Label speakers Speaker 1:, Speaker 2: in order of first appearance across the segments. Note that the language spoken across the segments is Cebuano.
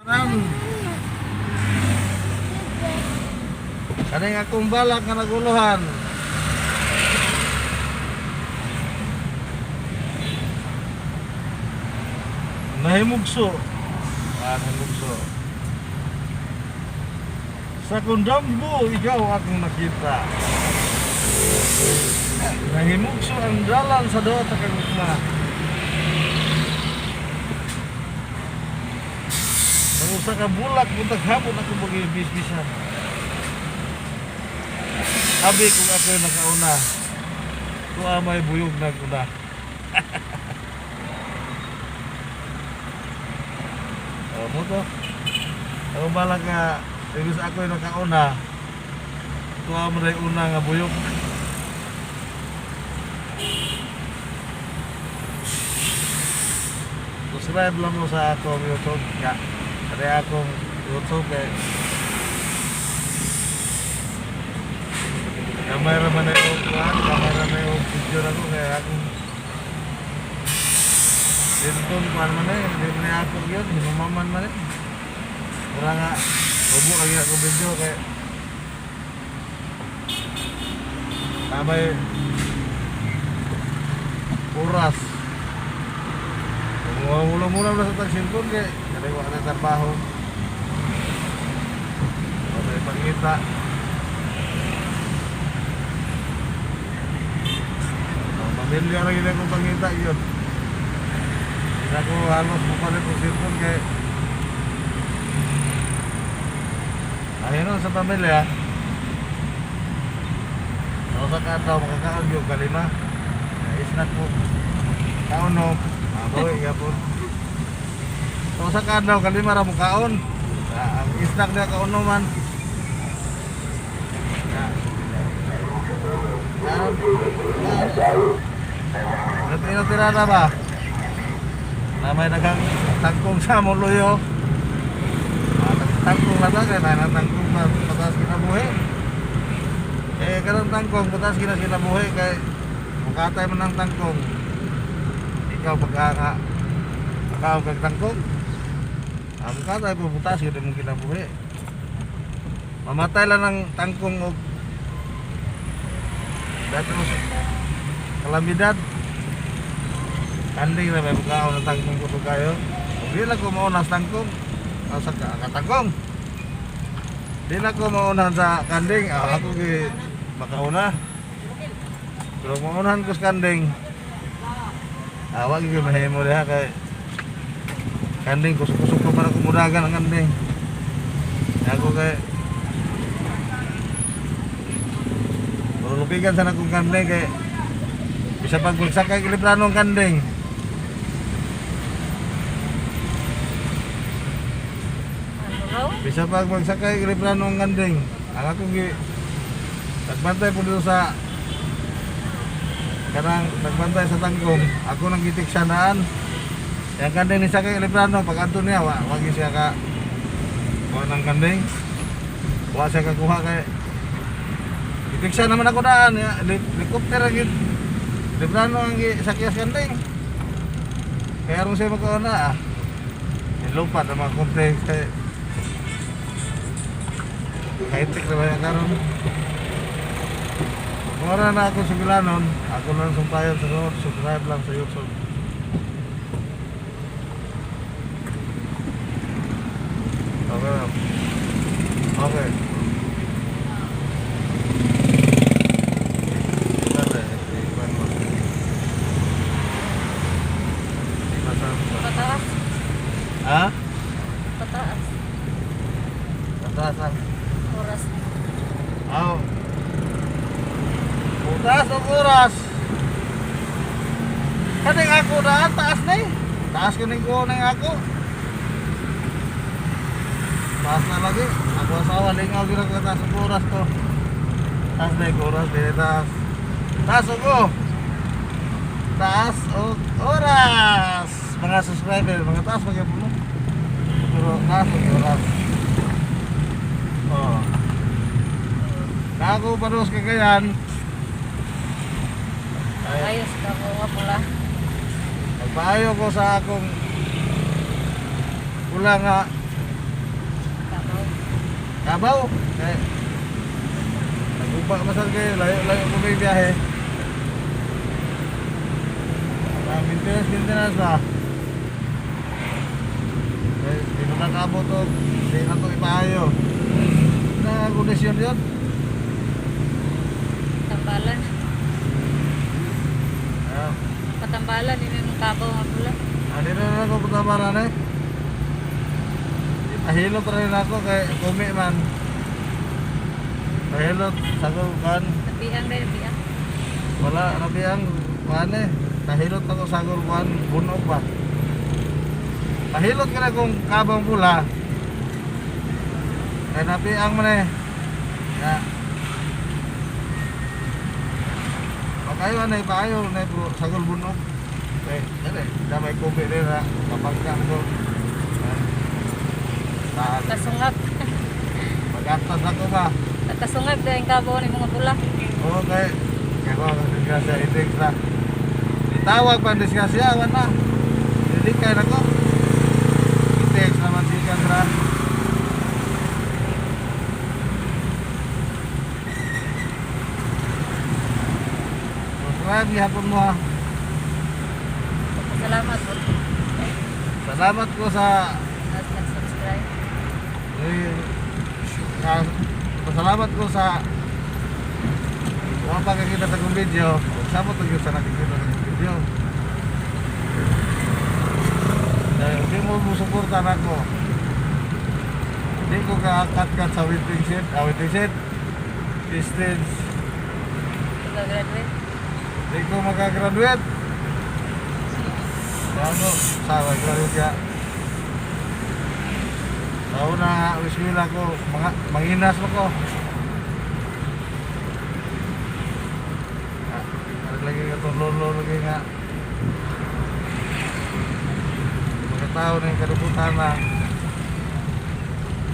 Speaker 1: Tanan. Kaning akong balak nga naguluhan. Nahimugso. Ah, nahimugso. Sa kundambo, ikaw akong nakita. Nahimugso ang dalan sa doot sa kagugma. Ang usa ka bulak buntag hapon ako magibisbisan. Abi kung ako'y nakauna, tuwa may buyog naguna. Oh, mo to. Ako balak nga, ibis ako'y nakauna, tuwa mo rin una nga buyog. Subscribe lang mo sa akong YouTube. Ya. Kaya akong YouTube eh. Gamay ra man ay kuan, gamay ra man ay video ra ko kaya akong cellphone kuan man eh, hindi man ay ako yun, hinumaman man eh. Mura nga, hubo lagi ako video kay tamay oras. Mula-mula na sa tag cellphone kay kaya wa na trabaho. Okay, pangita. Ang pamilya lang yun akong pangita yun. Hindi ako halos mupalit ng cellphone kay ayun nun sa pamilya. So, sa kataw, makakaon yung kalima. Isnak mo. Kaon no. Ah, bawi, yapon. So, sa kadlaw, kalima ra mo kaon. Ah, ang isnak niya kaon man. Natira-tira na ba? Na may nagang tangkong sa muluyo. Ah, tangkong na ba? Kaya na tangkong na pataas kinabuhi. Eh, kanang tangkong, pataas kinabuhi. Kaya mukatay man ang tangkong. Ikaw pagka nga, makaw kag tangkong. Ah, mukatay po, pataas yun mong kinabuhi. Mamatay lang ng tangkong og dati mo sa kalamidad. Kanding na may mukhaon ng tangkong ko kayo. Kung di lang ko mauna sa tangkong, ah, sa katangkong. Di lang ko mauna sa kanding, ah, ako gi makauna. Pero maunahan ko sa kanding, ah, wag gyud mahimo diha kay kanding kusog-kusog ko para kumudagan ang kanding. Ako kay pero lupigan sa akong kanding kay bisa pag magsakay kilibrano ang kanding.
Speaker 2: Ano raw?
Speaker 1: Bisa pag magsakay kilibrano ang kanding. Ang akong gi nagbantay po dito sa kanang nagbantay sa tangkong, ako nang gitik sanaan. Yang kanding ni sakay kilibrano pag adto niya wa wag siya ka kuha ng kanding. Wa siya kakuha kay gitiksa naman ako daan ya, helicopter ang gid. Librano ang gi sakya sa kanding. Kaya aron siya makauna ah. Nilupat ang mga konti kay High-tech na ba yan karon? Mura na ako sa Gilanon. Ako lang sumpayan sa sunod. Subscribe lang sa YouTube. Okay, ma'am. Okay.
Speaker 2: Pataas.
Speaker 1: Ha?
Speaker 2: Pataas.
Speaker 1: Pataas ah.
Speaker 2: Oras.
Speaker 1: Aw. Taas ang oras. Kaning ako na taas na eh. Taas kaning ko ning ako. Taas na lagi. Ako asawa lingaw gid ako taas ang oras ko. Taas na yung oras dili taas. Taas ako. Taas og oras. Mga subscriber, mga taas magyapon mo. Pero taas og oras. Oh. Ako paros kagayan. Ay,
Speaker 2: Ayos ka ko nga pula.
Speaker 1: nagpaayo ko sa akong pula nga Kabaw. Kay nagupa masal kayo, layo-layo ko may biyahe. Ah, maintenance, maintenance ba? Eh, di na nakabot o, di na to ipaayo. Na kondisyon yun.
Speaker 2: Tambalan.
Speaker 1: Ah,
Speaker 2: Patambalan ini mong kabaw nga pula.
Speaker 1: ah, di na lang ako patamaran eh. Pahilot rin ako kay kumi man. Pahilot, sago kan.
Speaker 2: Napiang dahil napiang.
Speaker 1: Wala, nabiyang kuan eh. Pahilot ako sagol kuan, bunog ba. Pahilot ka na kung kabang pula. Kay napiang man eh. Ya. Pakayo na paayo na bro, sagol bunog. Eh, dali, damay kubi rin ha. Kapangka ko. Ah.
Speaker 2: Kasungag.
Speaker 1: Pag-atas ako ba?
Speaker 2: Kasungag dahil kabaw ni mga pula.
Speaker 1: Okay. Kaya ko, disgrasya, itik na. Itawag pa ang disgrasya, wala na. Hindi kaya na ko. Itik naman si Kandra. Subscribe, gihapon mo ha.
Speaker 2: Salamat po.
Speaker 1: Salamat ko sa
Speaker 2: At nag-subscribe.
Speaker 1: eh, ah, pasalamat ko sa kung pa kakita sa akong video, samot na gyud sa nakikita sa akong video. Dahil di mo musuporta na ako. Hindi ko kaakat-kat sa waiting shed, ah, waiting shed, distance.
Speaker 2: Pag-graduate.
Speaker 1: Hindi ko makagraduate. Ano, sa graduate ka. Tao na, wismila ko, mga, manginas mo ko. Ah, lagi ka itong lolo, lagi nga. Mga tao na yung kalibutan na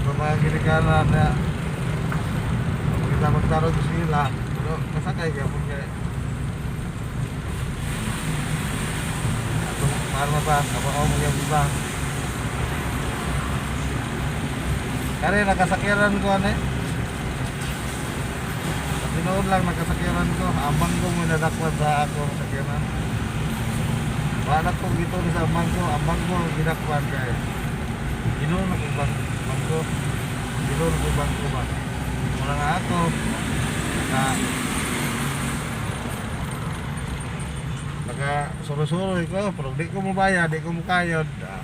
Speaker 1: mga ginikanan na kita magtarong bismila. Pero kasakay kaya po kaya. Atong parma pa, kabao mo yung iba. Kare, nakasakyaran ko ano eh. Sa tinuod lang, nakasakyaran ko. Ambang ko mo nadakwan sa ako sakyanan. Wala ko gito sa ambang ko. Ambang ko ginakwan kay. Ginuon ako bang bangko. Ginuon ako bangko ba. Wala nga ako. Na naka suro-suro ko pero di ko mobayad, di ko mokayod. Ah,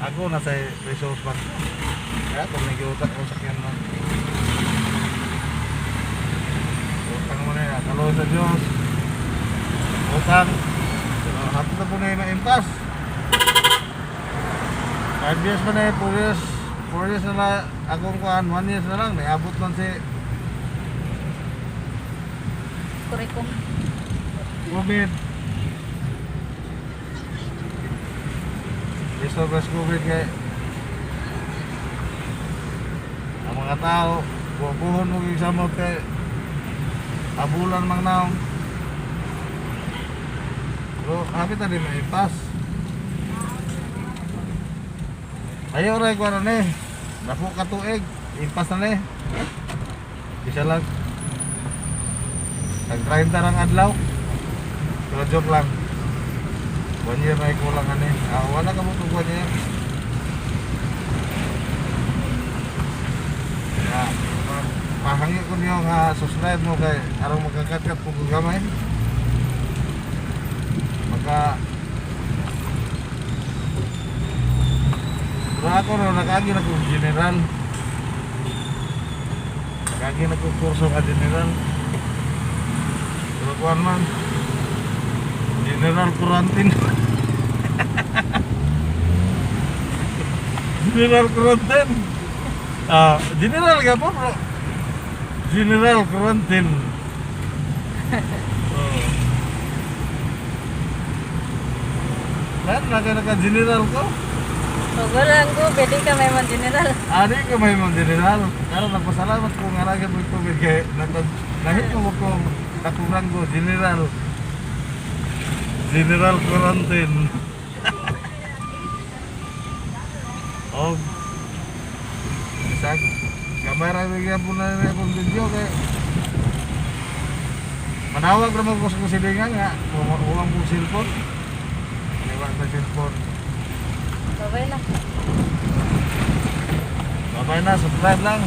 Speaker 1: ako nasa resource bank. Kaya kung nag-utang ko sa kanya. Utang mo na yan. Kaloob sa Diyos. Utang. Pero hapon na po na yung ma-impas. 5 years pa na eh, 4 years. 4 years na lang akong kuhan, 1 years na lang. Naabot lang si
Speaker 2: Kurikum.
Speaker 1: COVID. Gusto ba COVID kay ang mga tao, bubuhon mo yung samot kay abulan mang naong. Pero hapit na din maipas. Ayaw rin ko ano ni. Dako ka tuig. Impas na ni. Isa lang. Nag 30 lang adlaw. Pero joke lang. One year na kulang ani. Ah, wala ka mo kung one year. Ya, pahangyo ko niyo nga subscribe mo kay aron makakatkat ko kung gamay. Maka pero ako no, nakaagi na kong general. Nakaagi na kong kurso nga general. Pero kuwan man, General Quarantine. General Quarantine. Ah, general ka po, bro. General Quarantine. Oh. Lahat na ka naka-general ko.
Speaker 2: Wala ko, pwede ka may man general.
Speaker 1: Ani ka may mong general. Karon nagpasalamat ko nga lagi mo tubig kay nahit ko ko nakurang ko general. General Quarantine. Oh. Bisag gamay ra gyapon na nila akong video kay manawag ra man ko sa silingan nga uwang kong cellphone. Liwat sa cellphone.
Speaker 2: Bye-bye na.
Speaker 1: Bye-bye na, subscribe lang.